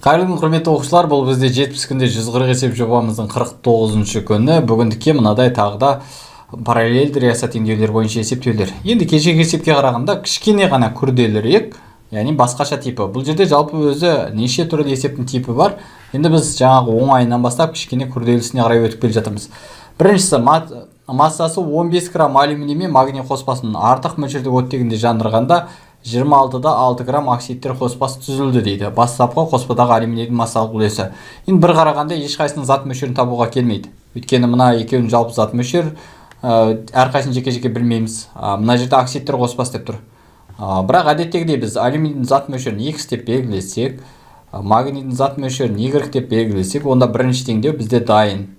Қайырлы күн, құрметті оқушылар, бұл бізде 70 күнде 140 есеп жобамыздың 49-шы күні. Бүгіндікке мынадай тағы да параллельді реакция теңдеулер бойынша есептеулер. Енді кешегі есепке қарағанда кішкене ғана күрделірек, яғни басқаша типі. Бұл жерде жалпы өзі неше түрлі есептің типі бар. Енді біз жаңағы оңайынан бастап кішкене күрделісіне қарай өтіп келе жатырмыз. Біріншісі, массасы 15 грамм алюминий мен магний қоспасының артық мөлшерде оттегінде жандырғанда 26,6 грамм оксидтер қоспасы түзілді дейді. Бастапқы қоспадағы алюминийдің массалық үлесі. Енді бір қарағанда ешқайсының зат мөлшерін табуға келмейді. Өйткені мына екеуінің жалпы зат мөлшер, әрқайсысын жеке-жеке білмейміз. Мына жерде оксидтер қоспасы деп тұр. Бірақ әдеттегідей біз алюминийдің зат мөлшерін X деп белгілесек, магнийдің зат мөлшерін Y деп белгілесек, онда бірінші теңдеу бізде дайын.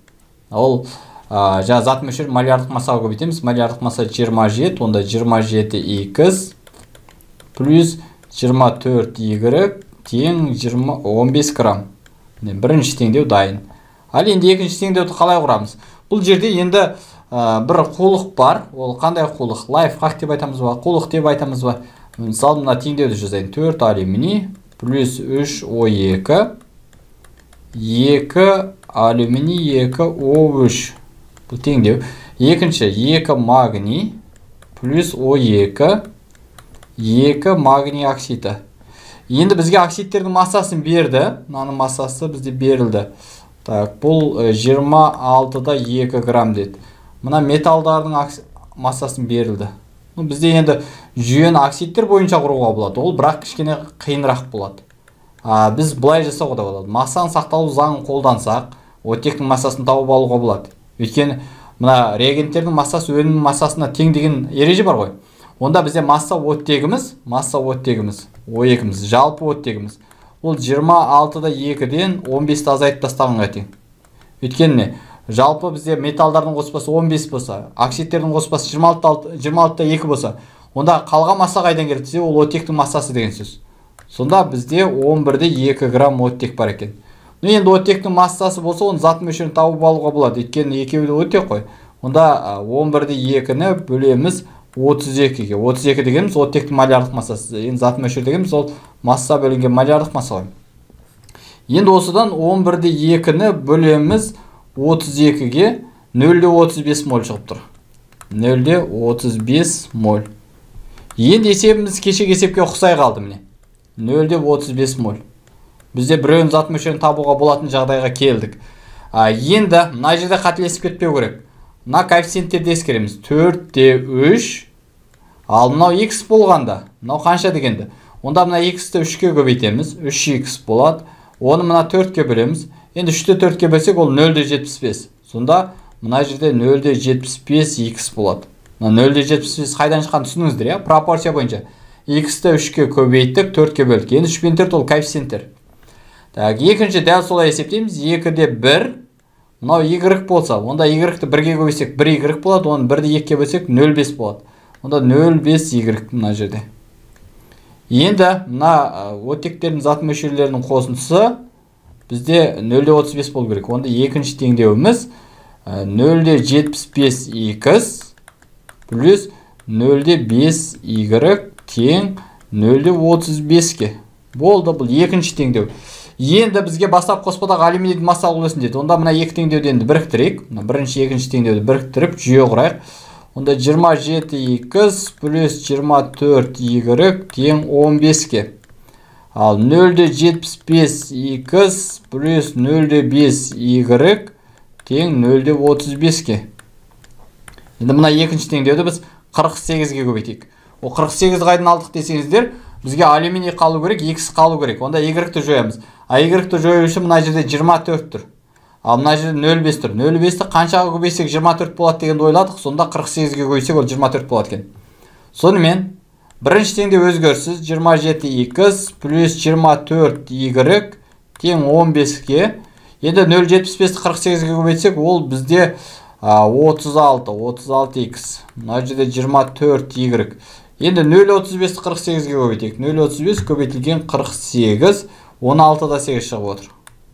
Ол жаңа зат мөлшерін малярлық массаға көбейтеміз. Малярлық масса 27, онда 27x плюс 24y тең 15 грамм. Бірінші теңдеу дайын. Ал енді екінші теңдеуді қалай құрамыз? Бұл жерде енді бір қулық бар. Ол қандай қулық? Лайфхак деп айтамыз ба? Қулық деп айтамыз ба? Мысалы, мына теңдеуді жазайын. 4 алюминий плюс 3 О2, 2 алюминий, 2 О3. Бұл теңдеу. Екінші, 2 магний плюс О2, 2 магний оксиді. Енді бізге оксидтердің массасын берді. Мынаның массасы бізде берілді. Так, бұл 26,2 грамм деді. Мына металдардың массасын берілді. Бізде енді жүйені оксидтер бойынша құруға болады. Ол бірақ кішкене қиынырақ болады. Біз былай жасауға да болады. Массаның сақталу заңын қолдансақ, оттектің массасын тауып алуға болады. Өйткені мына реагенттердің массасы өнімнің массасына тең деген ереже бар ғой. Онда бізде масса оттегіміз, О2-міз, жалпы оттегіміз. Ол 26,2-ден 15-ті азайтып тастағанға тең. Өйткені не? Жалпы бізде металдардың қоспасы 15 болса, оксидтердің қоспасы 26,2 болса, онда қалған масса қайдан келді десе, ол оттектің массасы деген сөз. Сонда бізде 11,2 грамм оттек бар екен. Енді оттектің массасы болса, оның зат мөлшерін тауып алуға болады. Өйткені екеуі де оттек қой. Онда 11,2-ні бөлеміз 32-ге. 32 дегеніміз оттектің малярлық массасы. Енді зат мөлшері дегеніміз ол масса бөлінген малярлық масса ғой. Енді осыдан 11,2-ні бөлеміз 32-ге, 0,35 моль шығып тұр. 0,35 моль. Енді есебіміз кешегі есепке ұқсай қалды міне. 0,35 моль. Бізде біреуінің зат мөлшерін табуға болатын жағдайға келдік. Енді мына жерде қателесіп кетпеу керек. Мына коэффициенттерді ескереміз. 4,3. Ал мынау x болғанда, мынау қанша дегенді? Онда мына x-ті 3-ке көбейтеміз. 3x болады. Оны мына 4-ке бөлеміз. Енді 3-ті 4-ке бөлсек, ол 0,75. Сонда мына жерде 0,75x болады. Мына 0,75 қайдан шыққанын түсініңіздер, иә? Пропорция бойынша. X-ті 3-ке көбейттік, 4-ке бөлдік. Енді 3 пен 4 ол коэффициенттер. Так, екінші дәл солай есептейміз. 2,1. Мынау y болса, онда y-ті 1-ге көбейтсек 1y болады, оны 1-ді 2-ге бөлсек 0,5 болады. Онда 0,5y мына жерде. Енді мына оттектердің зат мөлшерлерінің қосындысы бізде 0,35 болу керек. Онда екінші теңдеуіміз 0,75x плюс 0,5y тең 0,35-ке. Болды, бұл екінші теңдеу. Енді бізге бастапқы қоспадағы алюминийдің массалық үлесін деді. Онда мына екі теңдеуді енді біріктірейік. Мына бірінші, екінші теңдеуді біріктіріп жүйе құрайық. Онда 27x плюс 24y тең 15-ке. Ал 0,75x плюс 0,5y тең 0,35-ке. Енді мына екінші теңдеуді біз 48-ге көбейтейік. О 48-ді қайдан алдық десеңіздер, бізге алюминий қалу керек, x қалу керек. Онда y-ті жоямыз. А y-ті жою үшін мына жерде 24 тұр. Ал мына жерде 0,5 тұр. 0,5-ті қаншаға көбейтсек 24 болады дегенді ойладық. Сонда 48-ге көбейтсек ол 24 болады екен. Сонымен бірінші теңдеу өзгеріссіз 27x плюс 24y тең 15-ке. Енді 0,75-ті 48-ге көбейтсек ол бізде 36, 36x. Мына жерде 24y. Енді 0,35-ті 48-ге көбейтейік. 0,35 көбейтілген 48, 16,8 шығып отыр.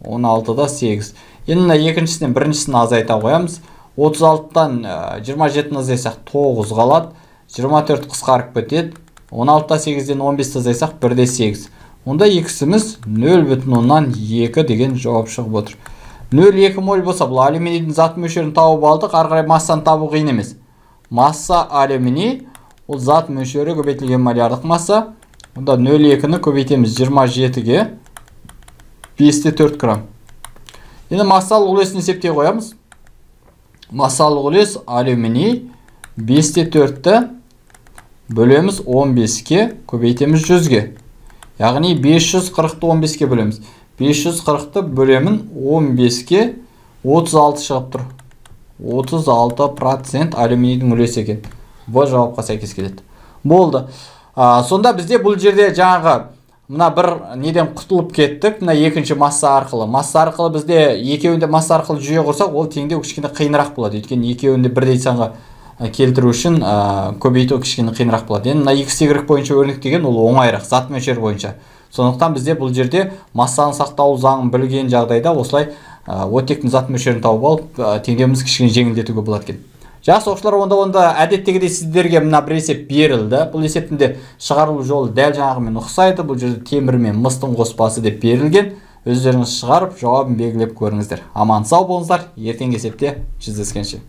16,8. Енді мына екіншісінен біріншісін азайта қоямыз. 36-тан 27-ні азайтсақ 9 қалады. 24 қысқарып кетеді. 16,8-ден 15-ті азайтсақ 1,8. Онда х-іміз 0,2 деген жауап шығып отыр. 0,2 моль болса, бұл алюминийдің зат мөлшерін тауып алдық. Ары қарай массаны табу қиын емес. Масса алюминий, ол зат мөлшері көбейтілген молярлық масса. Онда 0,2-ні көбейтеміз 27-ге, 5,4 грамм. Енді массалық үлесін есептей қоямыз. Массалық үлес алюминий 5,4-ті бөлеміз 15-ке, көбейтеміз 100-ге. Яғни 540-ты 15-ке бөлеміз. 540-ты бөлемін 15-ке, 36 шығып тұр. 36% алюминийдің үлесі екен. Бұл жауапқа сәйкес келеді. Болды. Сонда бізде бұл жерде жаңағы мына бір неден құтылып кеттік, мына екінші масса арқылы. Масса арқылы бізде екеуінде масса арқылы жүйе құрсақ, ол теңдеу кішкене қиынырақ болады. Өйткені екеуінде бірдей санға келтіру үшін көбейту кішкене қиынырақ болады. Енді мына x, y бойынша өрнектеген ол оңайырақ, зат мөлшері бойынша. Сондықтан бізде бұл жерде массаның сақталу заңын білген жағдайда осылай оттектің зат мөлшерін тауып алып, теңдеуімізді кішкене жеңілдетуге болады екен. Жақсы, оқушылар, онда әдеттегідей сіздерге мына бір есеп берілді. Бұл есептің де шығарылу жолы дәл жаңағымен ұқсайды. Бұл жерде темір мен мыстың қоспасы деп берілген. Өздеріңіз шығарып, жауабын белгілеп көріңіздер. Аман сау болыңыздар. Ертеңгі есепте жүздескенше.